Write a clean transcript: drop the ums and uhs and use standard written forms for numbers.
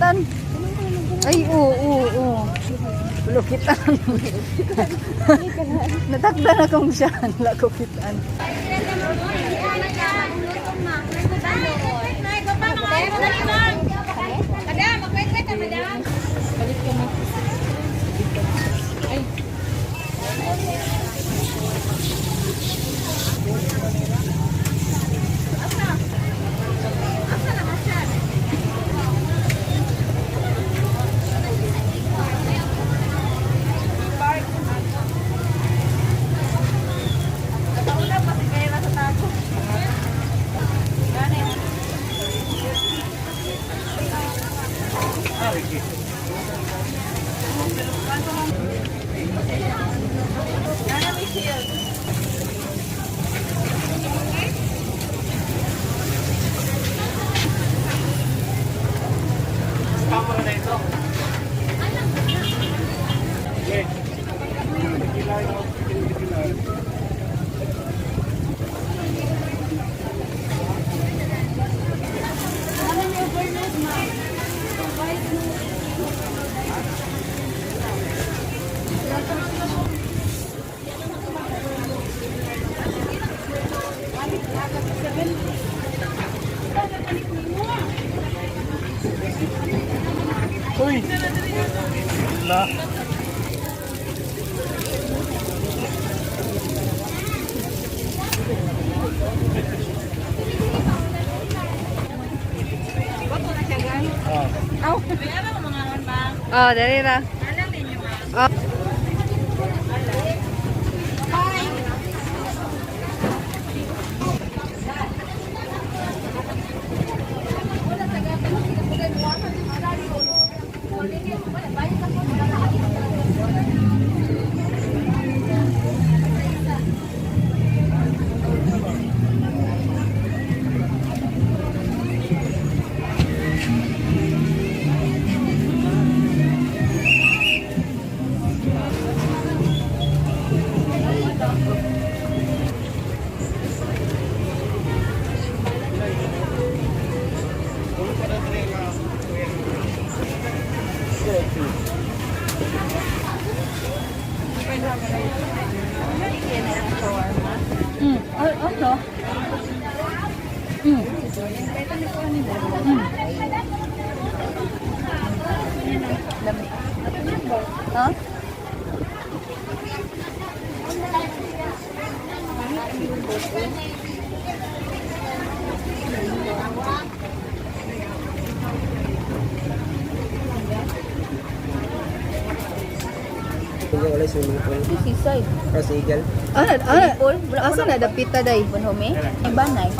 Pulukitan. Ay, oo. Pulukitan. Natakda na kong siya. Wala ko kitan. Balik ka na. Ay. Uy! La. Ah. Oh, dali ra. Oh. Ay, ano? Lami. Ha? Wala sa swimming pool. Seaside. Cross Eagle. Ano, ano? Asa na dapita day? Bunhome. Ay, banay.